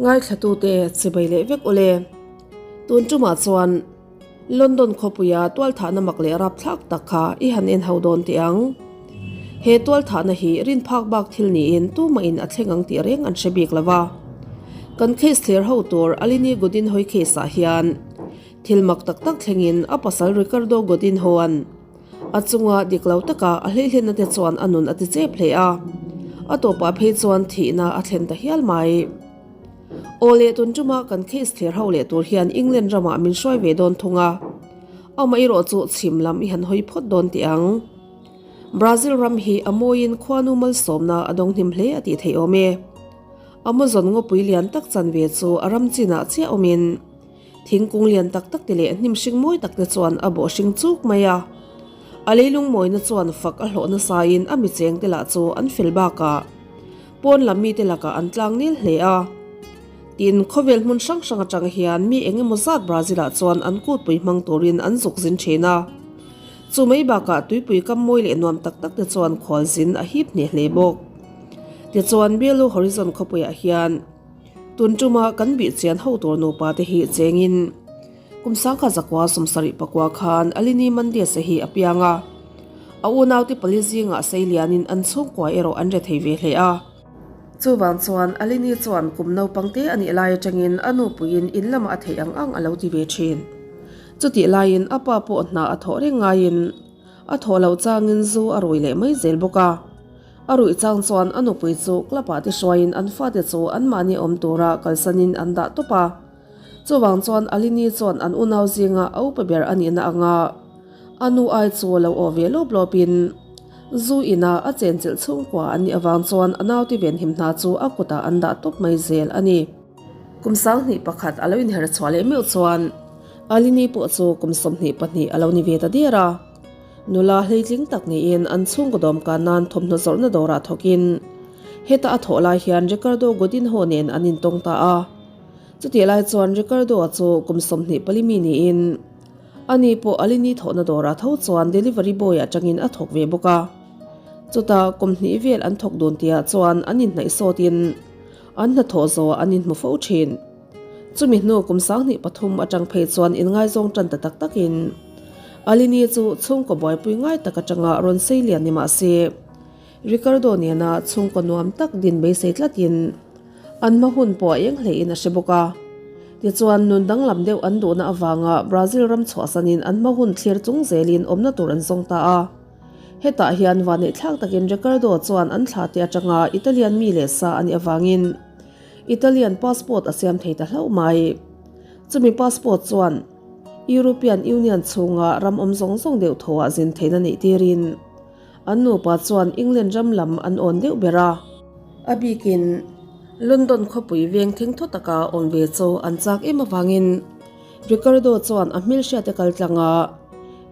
Ngaithlatute chibai leh vek ule. Tun tumah chuan London khawpuia tualthahna mak leh rapthlak tak kha i han en ho dawn teh ang. He tualthahna hi rinphak bak thil niin tumahin a thleng ang tih reng an hre bik lo va. Kan case thlir ho tur Alini Godinhoi case ah hian thil mak tak tak thlengin a pasal Ricardo Godinho-a'n A chunga dik lo taka a hleihlenna te chuan a nun a ti chep hle a, a tawpah phei chuan thihna a thlen ta hial mai. Aw leh tun tuma kan case thlir ho leh tur hian England ramah min hruai ve dawn thung a, amaherawh chu chhim lam i han hawi phawt dawn teh ang. Brazil ram hi a mawiin khuanu malsawmna a dawng hnim hle a tih theih awm e. Amazon ngawpui lian tak chanve chu a ram chinah chiah awmin, Thingkung lian tak tak te leh hnim hring mawi tak te chuan a bawh hring chuk mai a. A leilung mawina chuan fak a hlawh nasain a mi cheng te lah chu an fel bakah pawn lam mite lakah an tlang nel hle a. Tin, khawvel hmun hrang hrang atang hian mi eng emaw zat Brazil ah chuan an kutpui hmang turin an zuk zin thin a. Chu mai bakah tuipui kam mawi leh nuam tak tak te chuan khualzin a hip hneh hle bawk. Tichuan, Belo Horizon khawpuiah hian. Tun tuma kan bih chian ho tur nupa te hi chengin kum sangkhat zakua 70 pakua khan Alini Mandese hi a piang a. A unaute pali zingah sei lianin an chhungkua erawh an re thei ve hle a. Chuvang chuan Alini chuan kum naupang te a nih lai atangin a nupuiin in lamah a theih ang ang a lo ti ve thin. Chutih laiin a pa pawh hna a thawh reng ngaiin a thawh loh changin zu a rui leh mai zel bawk a. A ruih chang chuan a nupui chu club ah te hruaiin an fate chu anmahni awm tura kalsanin an dah tawp a. Chuvang chuan Alini chuan an unau zinga a upa ber a nihna anga a nu ai chu lo aw ve lawp lawpin zu ina a chenchilh chhungkua an nih avang chuan a naute venhim hna chu a kutah an dah tawp mai zel a ni. Kum 21 a lo inher chhuah leh meuh chuan Alini pawh chu kum 22 a lo ni ve ta der a. Nula hleitling tak niin an chhungkaw dawmkan nan thawmhnaw zawrhna dawrah thawkin heta a thawh lai hian Ricardo Godinho nen an intawng ta a. Chutih lai chuan Ricardo-a chu kum 24 mi niin ani pawh Alini thawhna dawrah tho chuan delivery boy atangin a thawk ve bawk a. Chutah kum hnih vel an thawk dun tihah chuan an inhnaih sawtin an hnathawh zawhah an inhmu fo thin. Chumi hnu kum 23 atang phei chuan inngaizawng tan ta tak takin Alini chu chhungkaw buaipui ngai tak atanga rawn sei lian ni mah se, Ricardo nena chhungkaw nuam tak din beisei tlatin an hma hun pawh a eng hlein a hre bawk a. Tichuan, nun danglam deuh an duhna avanga Brazil ram chhuahsanin an hma hun thlir chung zelin awmna tur an zawng ta a. Hetah hian vaneihthlak takin Ricardo chuan an thla te atanga Italian mi leh sa a nih avangin Italian passport a siam thei ta hlauh mai. Chumi passport chuan European Union chhunga ram awm zawng zawng deuh thawhah zin theihna neih tirin an nupa chuan England ram lam an awn deuh ber a. A bikin London khawpui veng theng thaw taka awm ve chu an chak em avangin Ricardo chuan a hmelhriate kal tlanga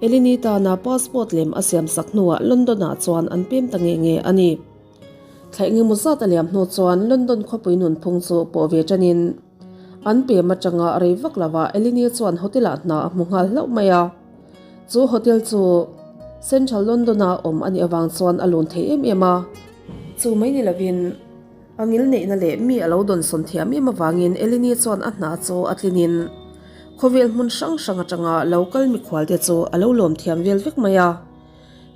Eleni tana passport lem a siamsak hnuah London-ah chuan an pem ta nge nge a ni. Thlaih engemaw zat a liam hnu chuan London khawpui nunphung chu pawh ve tanin an pem atanga rei vak lovah Eleni chuan hotel-ah hna a hmu nghal hlauh mai a. Chu hotel chu Central London-a awm a nih avang chuan a lun thei em em a. Chu mai ni lovin a ngil neihna leh mi a lo dawnsawn thiam em avangin Eleni chuan a hna chu a tlinin khawvel hmun hrang hrang atanga lo kal mikhualte chu a lo lawm thiam vel vek mai a.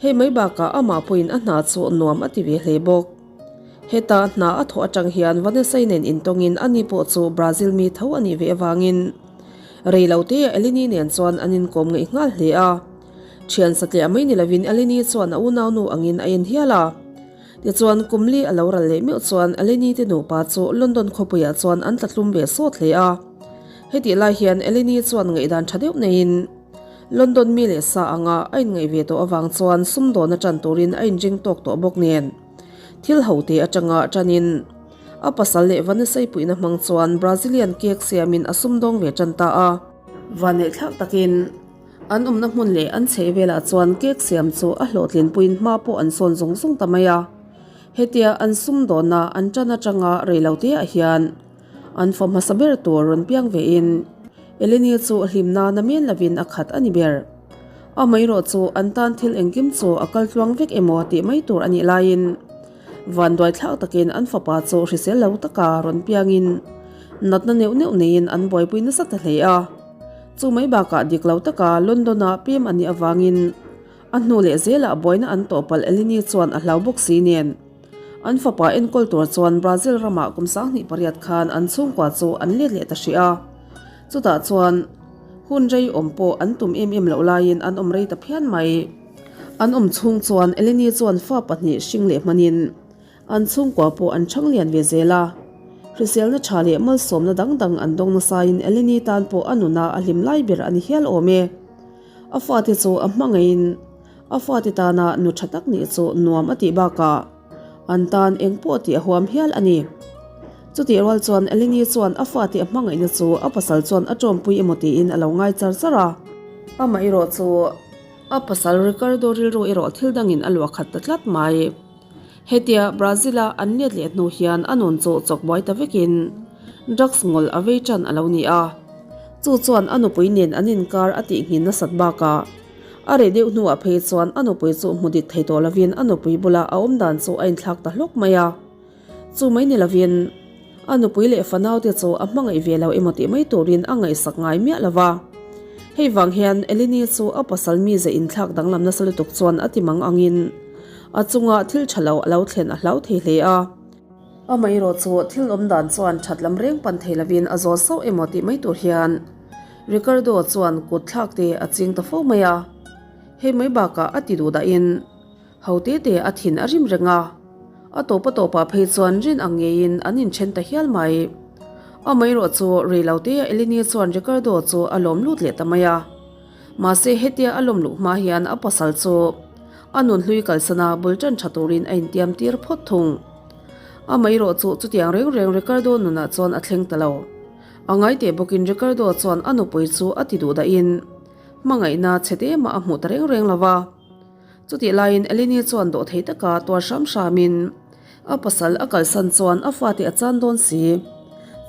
Hei mai bakah amah pawhin a hna chu nuam a ti ve hle bawk. Heta hna a thawh atang hian Vanessa-i nen intawngin ani pawh chu Brazil mi tho a nih ve avangin rei lo te Eleni nen chuan an inkawm ngaih nghal hle a. Thian satliah mai ni lovin Eleni chuan a unaunu angin a en hial a. Tichuan kum li a lo ral leh meuh chuan Eleni te nupa chu London khawpuiah chuan an tla tlum ve sawt hle a. Hetih lai hian Eleni chuan ngaihdan tha deuh neiin, London mi leh sa anga a inngaih ve tawh avang chuan sumdawn a tan turin a inring tawk tawh bawk nen. Thil ho te atanga tanin a pasal leh Vanessa-i puihna hmang chuan Brazilian cake siamin a sumdawng ve tan ta a. Vanneihthlak takin an awmna hmun leh an chheh velah chuan cake siam chu a hlawhtlinpuiin hma pawh an sawn zung zung ta mai a. Hetia an sumdawnna an tan atanga reiloteah hian An fa hmasa ber tur rawn piang vein Eleni chu hlimna na men lovin a khat a ni ber. Amaherawh chu an tan thil engkim chu a kal tluang vek emaw tih mai tur a nih laiin vanduai thlak takin an fapa chu hrisel lo taka rawn piangin Natna neuh neuh neiin an buaipui nasa ta hle a. Chu mai bakah dik lo taka London-a pem a nih avangin a hnu leh zelah buaina an tawh palh Eleni chuan a hlau bawk si nen. An fapa enkawl tur chuan Brazil ramah kum 28 khan an chhungkua chu an let leh ta hrih a. Chutah chuan hun rei awm pawh an tum em em loh laiin an awm rei ta phian mai. An awm chhung chuan Eleni chuan fa pahnih hring leh hmanin An chhungkua pawh an chhang lian ve zel a, hriselna tha leh malsawmna dang dang an dawng nasain Eleni tan pawh a nuna a hlim lai ber a ni hial awm e. A fate chu a hmangaihin a fate tana nu tha tak nih chu nuam a tih bakah an tan eng pawh tih a huam hial a ni. Chutih rual chuan Eleni chuan a fate a hmangaihna chu a pasal chuan a tawmpui emaw tiin a lo ngai char char a. Amah erawh chu a pasal Ricardo rilru erawh thil dangin a luah khat ta tlat mai. Hetia Brazil-a an let leh hnu hian a nun chu chawk buai ta vekin drugs ngawlh a vei tan a lo ni a. Chu chuan a nupui nen an inkar a tihnghin nasat bakah a reh deuh hnuah phei chuan a nupui chu hmu dik thei tawh lovin a nupui bula a awm dan chu a inthlak ta hlawk mai a. Chu mai ni lovin a nupui leh fanaute chu a hmangaih ve lo emaw tih mai turin a ngaihsak ngai miah lo va. Hei vang hian Eleni chu a pasal mize inthlak danglam nasa lutuk chuan a ti mang angin a chunga thil tha lo a lo thlen a hlau thei hle a. Amaherawh chu thil awm dan chuan that lam reng pan thei lovin a zawl sauh emaw tih mai tur hian Ricardo chuan kut thlak te a ching ta fo mai a. Hei mai bakah a ti duh dahin ho te te a thin a rim reng a. A tawp a tawpah phei chuan rin ang ngeiin an inthen ta hial mai. Amaherawh chu rei lo te Eleni chuan Ricardo chu a lawm lut leh ta mai a. Mahse hetia a lawm luh hma hian a pasal chu a nun hlui kalsana bul tan tha turin a intiam tir phawt thung. Amaherawh chu chutiang reng reng Ricardo nunah chuan a thleng ta lo. A ngai teh bawkin Ricardo chuan a nupui chu a ti duh dahin hmangaihna chhe te mah a hmuh ta reng reng lo va. Chutih laiin Eleni chuan dawh thei taka tuar hram hramin a pasal a kalsan chuan a fate a chan dawn si.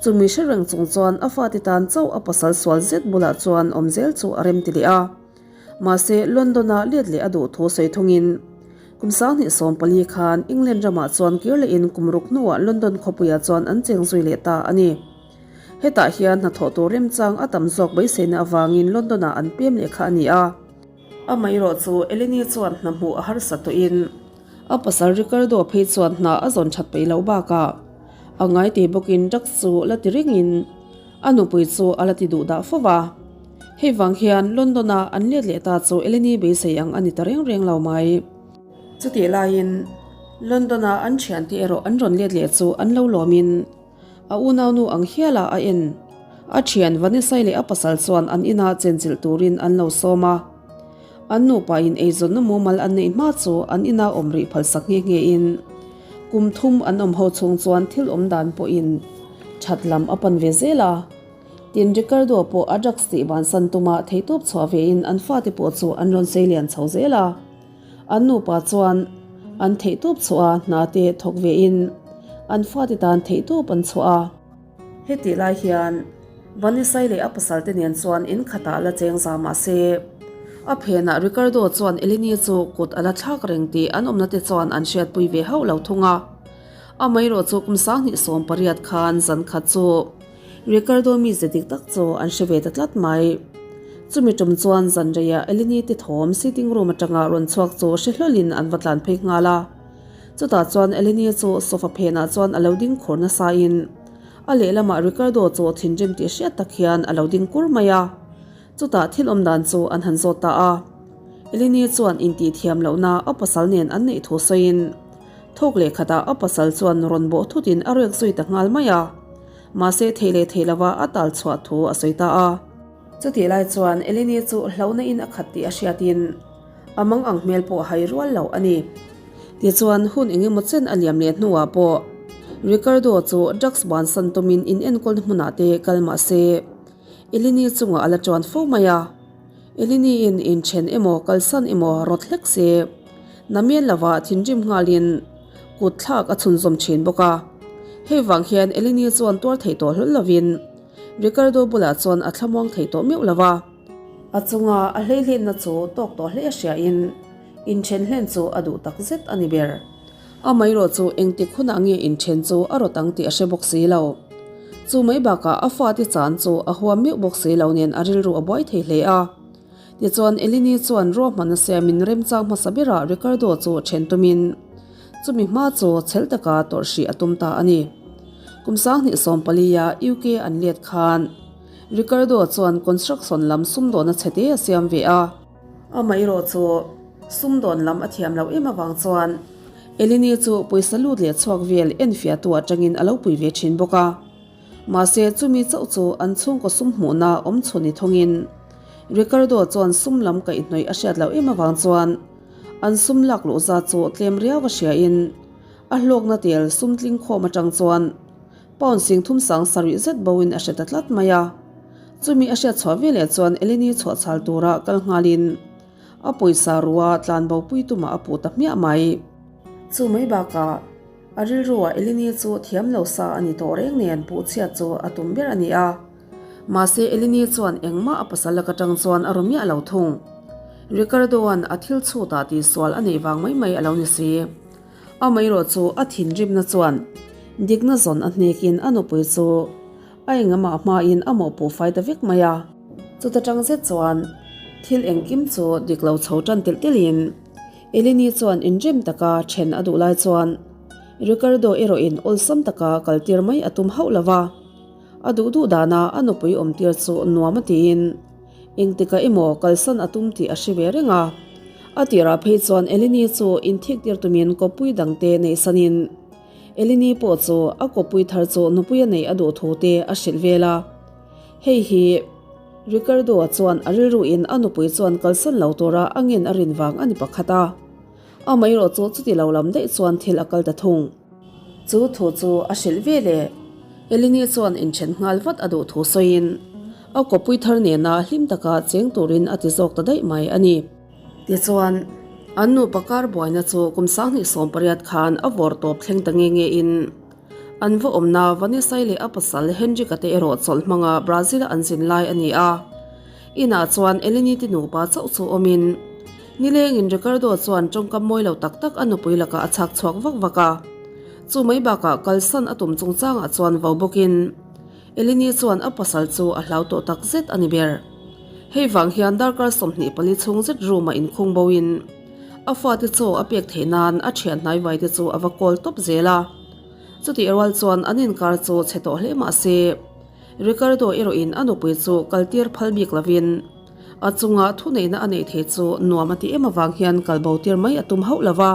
Chumi hre reng chung chuan a fate tan chauh a pasal sual zet bulah chuan awm zel chu a rem ti leh a. Mahse, London-a let leh a duh thu sawi thungin kum 2014 khan England ramah chuan kir lehin kum ruk hnuah London khawpuiah chuan an cheng zui leh ta a ni. Hetah hian hnathawh tur remchang a tam zawk beiseina avangin London-ah an pem leh kha a ni a. Amaherawh chu Eleni chuan hna hmuh a harsa tawhin a pasal Ricardo phei chuan hna a zawn that peih loh bakah a ngai tih bawkin drugs chu la ti ringin a nupui chu a la ti duh dah fo va. Hei vang hian London-a an let leh ta chu Eleni beisei ang a ni ta reng reng lo mai. Chutih laiin London-a an thiante erawh an rawn let leh chu an lo lawmin A unaunu ang hialah a en. A thian Vanessa-i leh a pasal chuan an inah chenchilh turin an lo sawm a. An nupain eizawnna mumal an neih hma chu an inah awm rih phalsak nghe nghein kum thum an awm ho chhung chuan thil awm dan pawhin that lam a pan ve zel a. Tin, Ricardo pawh a drugs tih bansan tuma theihtawp chhuah vein an fate pawh chu an rawn sei lian chho zel a. An nupa chuan an theihtawp chhuah a, hna te thawk vein an fate tan theihtawp an chhuah a. Hetih lai hian Vanessa-i leh a pasal te nen chuan in khatah la cheng za mah se, a phenah Ricardo chuan Eleni chu kut a la thlak reng tih an awmna te chuan an hriatpui ve hauh lo thung a. Amaherawh chu kum 2018 khan zan khat chu Ricardo mize dik tak chu an hre ve ta tlat mai. Chumi tum chuan zan reiah Eleni te thawm sitting room atanga rawn chhuak chu hre hlawlin an va tlan phei nghal a. Chutah chuan Eleni chu sofa phenah chuan a lo ding khur nasain a lehlamah Ricardo chu thinrim tih hriat tak hian a lo ding kur mai a. Chutah thil awm dan chu an han zawt ta a. Eleni chuan intih thiam lohna a pasal nen an neih thu sawiin thawk leh khatah a pasal chuan rawn bawh thutin a rek zui ta nghal mai a. Mahse thei leh thei lova a tal chhuah thu a sawi ta a. Chutih lai chuan Eleni chu hlauhna in a khat tih a hriatin a mang ang hmel pawh hai rual lo a ni. Tichuan hun eng emaw chen a liam leh hnuah pawh Ricardo chu drugs bansan tumin in enkawlna hmunah te kal mah se Eleni chungah a la ṭuan fo mai a. Eleni-in inthen emaw kalsan emaw rawt hlek se Namian lova thinrim nghalin kut thlak a chhunzawm thin bawk a. Hei vang hian Eleni chuan tuar thei tawh hlawl lovin Ricardo bulah chuan a thlamuang thei tawh meuh lo va. A chunga a hleihlenna chu tawk tawh hle a hriain inthen hlen chu a duh tak zet a ni ber. Amaherawh chu engtik hunah nge inthen chu a rawt ang tih a hre bawk si lo. Chu mai bakah a fate chan chu a huam meuh bawk si lo nen a rilru a buai thei hle a. Tichuan Eleni chuan ruahmanna siamin remchang hmasa berah Ricardo chu then tumin chumi hma chu chhel taka tawrh hrih a tum ta a ni. Kum 2014-a UK an let khan Ricardo chuan construction lam sumdawnna chhete a siam ve a. Amaherawh chu sumdawn lam a thiam loh em avang chuan Eleni chu pawisa lut leh chhuak vel enfiahtu atangin a lo pui ve thin bawk a. Mahse chumi chauh chu an chhungkaw sum hmuhna awm chhun ni thungin Ricardo chuan sum lam kaihhnawih a hriat loh em avang chuan an sum lak luh zat chu tlem riau a hriain a hlawkna tel sum tling khawm atang chuan pound 37,000 zet boin a hre ta tlat mai a. Chumi a hriat chhuah veleh chuan Eleni chhuahchhal tura kal nghalin a pawisa rua tlan bopui tumah a puh ta hmiah mai. Chu mai bakah a rilruah Eleni chu thiam lo sa a ni tawh reng nen puh chhiat chu a tum ber a ni a. Mahse Eleni chuan engmah a pasal lak atang chuan a raw miah lo thung. Ricardo-a'n a thil chhutah tihsual a neih vang mai mai a lo ni si. Amaherawh chu a thinrimna chuan dikna zawn a hnekin a nupui chu a engamah hmain a mawhpuh fai ta vek mai a. Chuta tang zet chuan thil engkim chu dik lo chho tan telh telhin Eleni chuan inrem taka then a duh lai chuan Ricardo erawhin awlsam taka kaltir mai a tum hauh lo va. A duh duh dana a nupui awmtir chu nuam a tiin Engtikah emaw kalsan a tum tih a hre ve reng a. A tirah phei chuan Eleni chu inthik tir tumin kawppui dangte neihsanin Eleni pawh chu a kawppui thar chu nupui a neih a duh thu te a hrilh vel a. Hei hi Ricardo-a chuan a rilruin a nupui chuan kalsan lo tura a ngen a rin vang a ni pakhat a. Amaherawh chu chuti lo lam daih chuan thil a kal ta thung. Chu thu chu a hrilh ve leh. Eleni chuan inthen nghal vat a duh thu sawiin a kawpui thar nena hlim taka cheng turin a ti zawk ta daih mai a ni. Tichuan, an nupa kar buaina chu kum 2018 khan a vawr tawp thleng ta nge nge in an va awmna Vanessa-i leh a pasal Henrik-a te erawh chawlh hmanga Brazil-a an zin lai a ni a. Inah chuan Eleni te nupa chauh chu awmin Nilengin Ricardo chuan tawngkam mawi lo tak tak a nupui lakah a chhak chhuak vak vak a. Chu mai bakah kalsan a tum chungchangah chuan vo bawkin Eleni chuan a pasal chu a hlau tawh tak zet a ni ber. Hei vang hian darkar 24 chhung zet room-ah inkhung boin a fate chaw a pek theih nan a thian hnaivai te chu a va kawl tawp zel a. Chutih rual chuan an inkar chu chhe tawh hle mah se Ricardo erawhin a nupui chu kaltir phal bik lovin A chunga thuneihna a neih thei chu nuam a ti em avang hian kal bo tir mai a tum hauh lo va.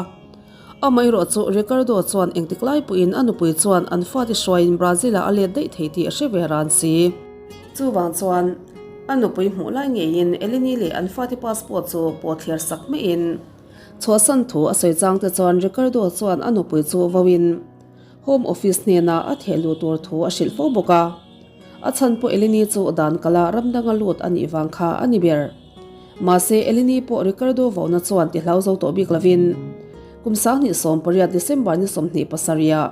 Amaherawh chu Ricardo chuan engtik lai pawhin a nupui chuan an fate hruaiin Brazil-ah a let daih thei tih a hre ve ran si. Chuvang chuan a nupui hmuh lai ngeiin Eleni leh an fate passport chu pawh thliar sak maiin chhuahsan thu a sawi chang te chuan Ricardo chuan a nupui chu vauin Home Office hnenah a theh luh tur thu a hrilh fo bawk a. A chhan pawh Eleni chu dan kala ram danga lut a nih vang kha a ni ber. Mahse Eleni pawh Ricardo vohna chuan ti hlau zo tawh bik lovin kum 2018 December ni 27 ah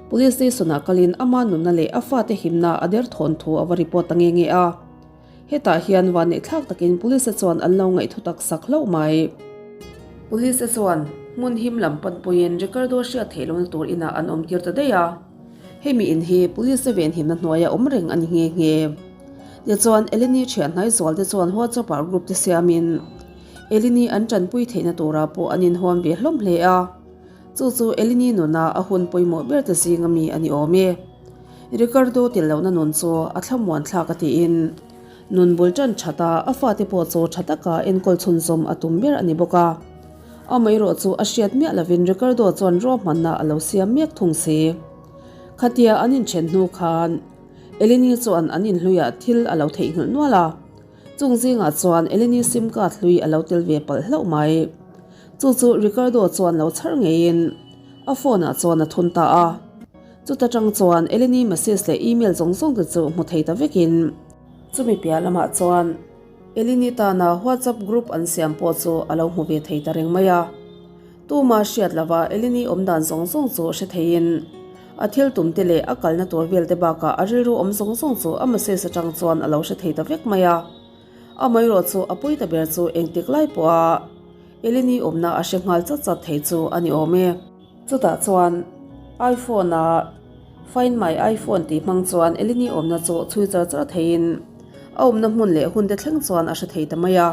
Police Station ah kalin ama nunna leh a fate himna a derthawn thu a va report ta nge nge a. Hetah hian vanneihthlak takin Police chuan an lo ngaihthu tak sak hlauh mai. Police chuan hmun him lam panpuiin Ricardo hriat theih lohna tur inah an awm tir ta daih a. Hemi in hi Police venhimna hnuaia awm reng a ni nghe nghe. Tichuan, Eleni thian hnai zual te chuan WhatsApp ah group te siamin Eleni an tanpui theihna turah pawh an inhuam ve hlawm hle a. Chu chu Eleni nuna a hun pawimawh ber te zinga mi a ni awm e. Ricardo tel lohna nun chu a thlamuan thlak a tiin nun bul tan that a, a fate pawh chu tha taka enkawl chhunzawm a tum ber a ni bawk a. Amaherawh chu a hriat miah lovin Ricardo chuan ruahmanna a lo siam mek thung si. Khatia an inthen hnu khan Eleni chuan an inhluiah thil a lo theihnghilh nual a, chung zingah chuan Eleni sim card hlui a lo tel ve palh hlauh mai. Chu chu Ricardo chuan lo chhar ngeiin a phone ah chuan a thun ta a. Chuta tang chuan Eleni message leh email zawng zawng te chu hmu thei ta vekin chumi piah lamah chuan Eleni tana WhatsApp group an siam pawh chu a lo hmu ve thei ta reng mai a. Tuma hriat lova Eleni awm dan zawng zawng chu hre theiin a thil tum te leh a kalna tur vel te bakah a rilru awm zawng zawng chu a message atang chuan a lo hre thei ta vek mai a. Amaherawh chu a pawi ta ber chu engtik lai pawha Eleni awmna a hre nghal chat chat thei chu a ni awm e. Chutah chuan iPhone-a. Find My iPhone tih hmang chuan Eleni awmna chu chhui char char theiin a awmna hmun leh hunte thleng chuan a hre thei ta mai a.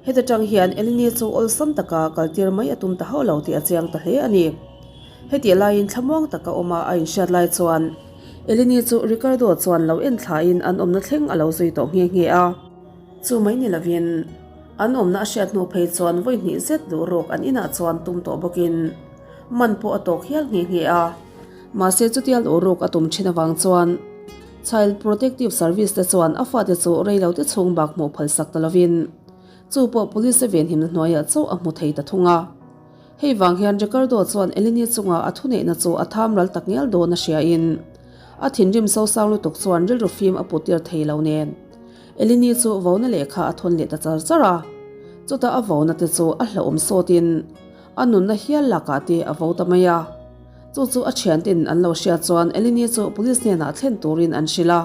Heta tang hian Eleni chu awlsam taka kaltir mai a tum ta hauh lo tih a chiang ta hle a ni. Hetih laiin thlamuang taka awma a inhriat lai chuan Eleni chu Ricardo chuan lo en thlain an awmna thleng a lo zui tawh nghe nghe a. Chu mai ni lovin an awmna a hriat hnu phei chuan vawi hnih zet duh ruk an inah chuan tum tawh bawkin man pawh a tawk hial nghe nghe a. Mahse chutia luh ruk a tum thin avang chuan Child Protective Service te chuan a fate chu reilote chhung bak hmuh phalsak ta lovin chu pawh police venhimna hnuaiah chauh a hmu thei ta thung a. Hei vang hian Ricardo chuan Eleni chunga a thuneihna chu a tham ral tak ngial dawn a hriain a thinrim sosang lutuk chuan rilru fim a put tir thei lo nen Eleni chu vona lehkha a thawn leh ta char char a. Chutah a vona te chu a hlauhawm sawtin a nunna hial lakah te a vo ta mai a. Chu chu a thianten an lo hriat chuan Eleni chu police hnenah thlen turin an hrilh a.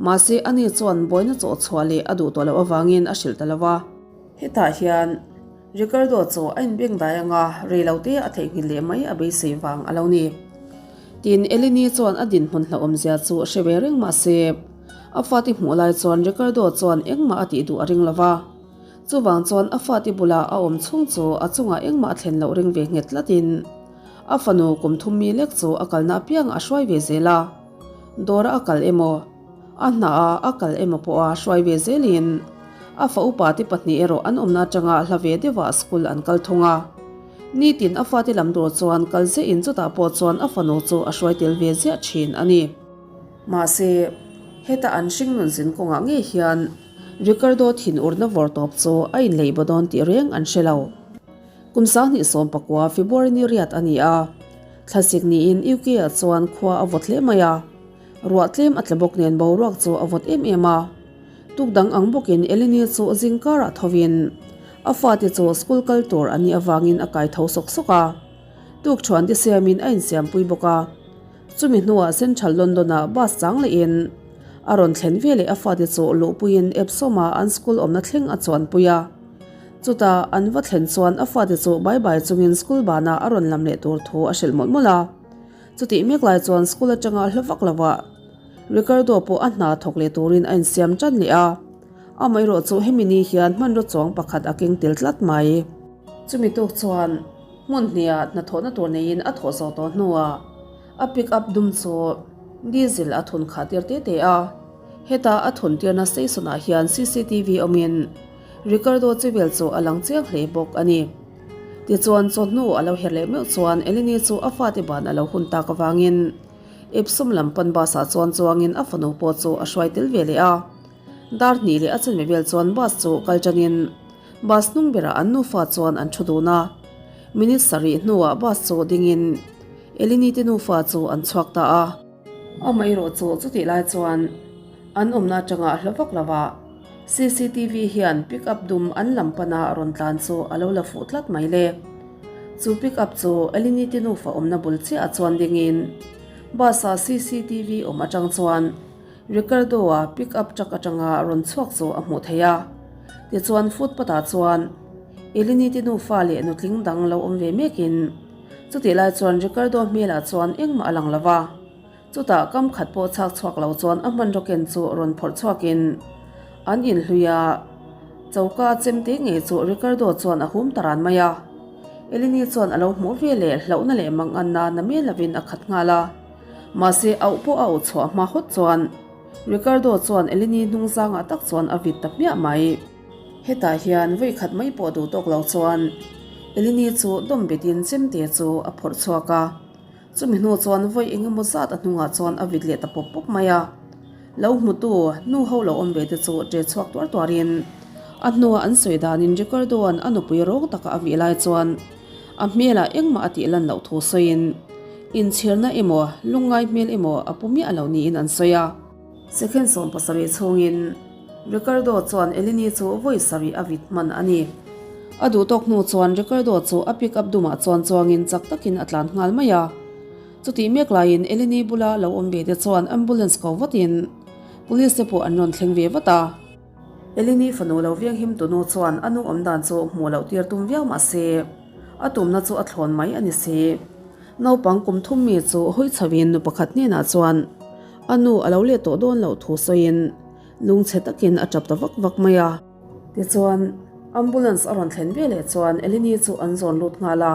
Mahse ani chuan buaina chawh chhuah leh a duh tawh loh avangin a hrilh ta lo va. Hetah hian Ricardo chu a inbeng dai anga reilote a theihnghilh leh mai a beisei vang a lo ni. Tin, Eleni chuan a dinhmun hlauhawmzia chu hre ve reng mah se, a fate hmuh lai chuan Ricardo chuan engmah a tih duh a ring lo va. Chuvang chuan a fate bulah a awm chhung chu a chungah engmah a thlen loh ring ve nghet tlatin a fanu kum thum mi lek chu a kalna apiang a hruai ve zel a. Dawra a kal emaw, a hnaah a kal emaw pawha hruai ve zelin a fa upate pahnih erawh an awmna atanga hla ve deuhah school an kal thung a. Nitin a fate lam tur chuan kal ziahin chutah pawh chuan a fanu chu a hruai tel ve ziah thin a ni. Mahse, heta an hringnun zin kawngah ngei hian Ricardo thinurna vawr tawp chu a inlei baw dawn tih reng an hre lo. Kum 2019 February ni riat a ni a, thlasik niin UK-ah chuan khua a vawt hle mai a. Ruah tlem a tla bawk nen boruak chu a vawt em em a. Tuk dang ang bawkin Eleni chu zing karah thovin a fate chu school kal tur a nih avangin a kai tho sawk sawk a. Tuk thuan te siamin a insiampui bawk a. Chumi hnuah Central London-ah bus chang lehin a rawn thlen veleh a fate chu luhpuiin Epsom-a an school awmna thleng a chuanpui a. Chutah an va thlen chuan a fate chu bye bye chungin school banah a rawn lam leh tur thu a hrilh mawlh mawlh a. Chutih mek lai chuan school atanga hla vak lovah Ricardo pawh a hna thawk leh turin a insiam tan leh a, amaherawh chu hemi ni hian hmanraw chuang pakhat a keng tel tlat mai. Chumi tuk chuan hmun hniha hnathawhna tur neiin a thawh zawh tawh hnuah a pick up dum chu diesel a thun khah tir te te a, heta a thun tirna station ah hian cctv awmin Ricardo chivel chu a lang chiang hle bawk a ni. Tichuan, chawhnu a lo her leh meuh chuan Eleni chu a fate ban a lo hun tak avangin Epsom lam pan bus ah chuan chuangin a fanu pawh chu a hruai tel ve leh a. Dar hnih leh a chanve vel chuan bus chu kal tanin bus hnung berah an nufa chuan an thu dun a. Minute sarih hnuah bus chu dingin Eleni te nufa chu an chhuak ta a. Amaherawh chu chutih lai chuan an awmna atanga hla vak lo ah cctv hian pick up dum an lam pana rawn tlan chu a lo la fuh tlat mai le. Chu pick up chu Eleni te nufa awmna bul chiah ah chuan dingin bus ah cctv awm atang chuan Ricardo-a pick up truck atanga rawn chhuak chu a hmuh theih a. Tichuan footpath ah chuan Eleni te nufa leh nutling dang lo awm ve mekin Chutih lai chuan Ricardo hmelah chuan engmah a lang lo va, chutah kam khat pawh chhak chhuak lo chuan a hmanraw ken chu rawn phawrh chhuakin an inhlui a, choka chemte ngei chu Ricardo chuan a hum ta ran mai a. Eleni chuan a lo hmuh ve leh hlauhna leh manganna na miah lovin a khat nghal a, mahse auh pawh a auh chhuah hma hawt chuan Ricardo chuan Eleni hnung zangah tak chuan a vit ta hmiah mai. Hetah hian vawi khat mai pawh duh tawk lo chuan Eleni chu dawm betin chemte chu a phawrh chhuak a, chumi hnu chuan vawi eng emaw zat a hnungah chuan a vit leh ta pawp pawp mai a. Lo hmutu nu ho lo awm ve te chu ṭe chhuak tuar tuarin a hnua an sawi danin Ricardo-a'n a nupui rawng taka a vih lai chuan a hmelah engmah a tih lan loh thu sawiin inchhirna emaw lungngai hmel emaw a pu miah lo niin an sawi a. Second 70 chhungin Ricardo chuan Eleni chu vawi sarih a vit hman a ni. A duh tawk hnu chuan Ricardo chu a pick up dumah chuan chuangin chak takin a tlan nghal mai a. Chutih mek laiin Eleni bula lo awm ve te chuan ambulance ko vatin police te pawh an rawn thleng ve vat a. Eleni fanu lo veng him tunu chuan a nu awm dan chu hmuh loh tir tum viau mah se a tumna chu a thlawn mai a ni si. Naupang kum thum mi chu hawi chho in nu pakhat hnenah chuan a nu a lo let tawh dawn loh thu sawiin lungchhe takin a tap ta vak vak mai a. Tichuan, ambulance a rawn thlen veleh chuan Eleni chu an zawn lut nghal a.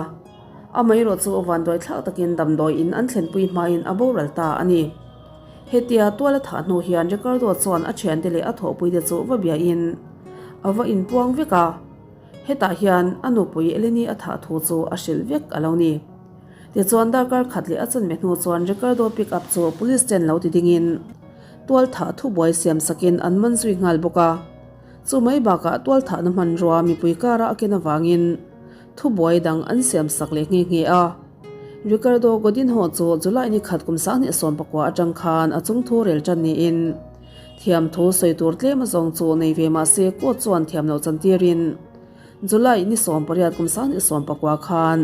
Amaherawh chu vanduai thlak takin damdawi in an thlenpui hmain a boral ta a ni. Hetia tual a thah hnu hian Ricardo chuan a thiante leh a thawhpuite chu va biain a va inpuang vek a. Hetah hian a nupui Eleni a thah thu chu a hrilh vek a lo ni. Tichuan darkar khat leh a chanve hnu chuan Ricardo pick up chu police ten lo ti dingin tual thah thubuai siam sakin an man zui nghal bawk a. Chu mai bakah tual thahna hmanrua mipui kara a ken avangin thubuai dang an siam sak leh nghe nghe a. Ricardo Godinho chu July ni khat kum 2019 atang khan a chungthu rel tan niin thiamthu sawi tur tlem azawng chu nei ve mah se court chuan thiam loh chantirin July ni 18 kum 2019 khan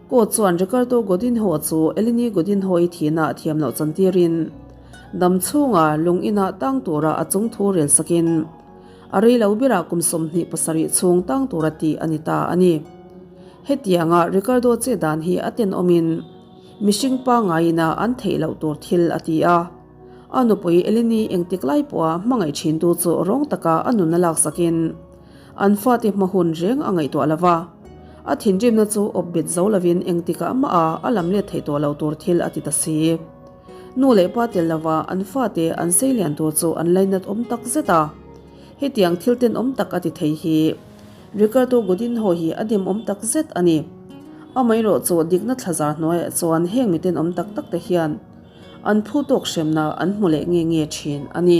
court chuan Ricardo Godinho chu Eleni Godinho-i thihna thiam loh chantirin dam chhunga lung inah tang tura a chungthu rel sakin a rei lo berah kum 27 chhung tang tura tih a ni ta a ni. Hetianga Ricardo che dan hi a tenawmin mihring pangaina an theih loh tur thil a ti a. A nupui Eleni engtik lai pawha hmangaih thintu chu rawng taka a nunna laksakin an fate hma hun reng a ngaihtuah lo va. A thinrimna chu awp bet zo lovin engtikah mah a a lam let theih tawh lo tur thil a ti ta si. Nu leh pa tel lova an fate an sei lian tur chu an lainat awm tak zet a. Hetiang thil tenawm tak a ti thei hi Ricardo Godinho hi a demawm tak zet a ni. Amaherawh chu dikna thlazar hnuaiah chuan heng mi tenawm tak tak te hian an phu tawk hremna an hmu leh nge nge thin a ni.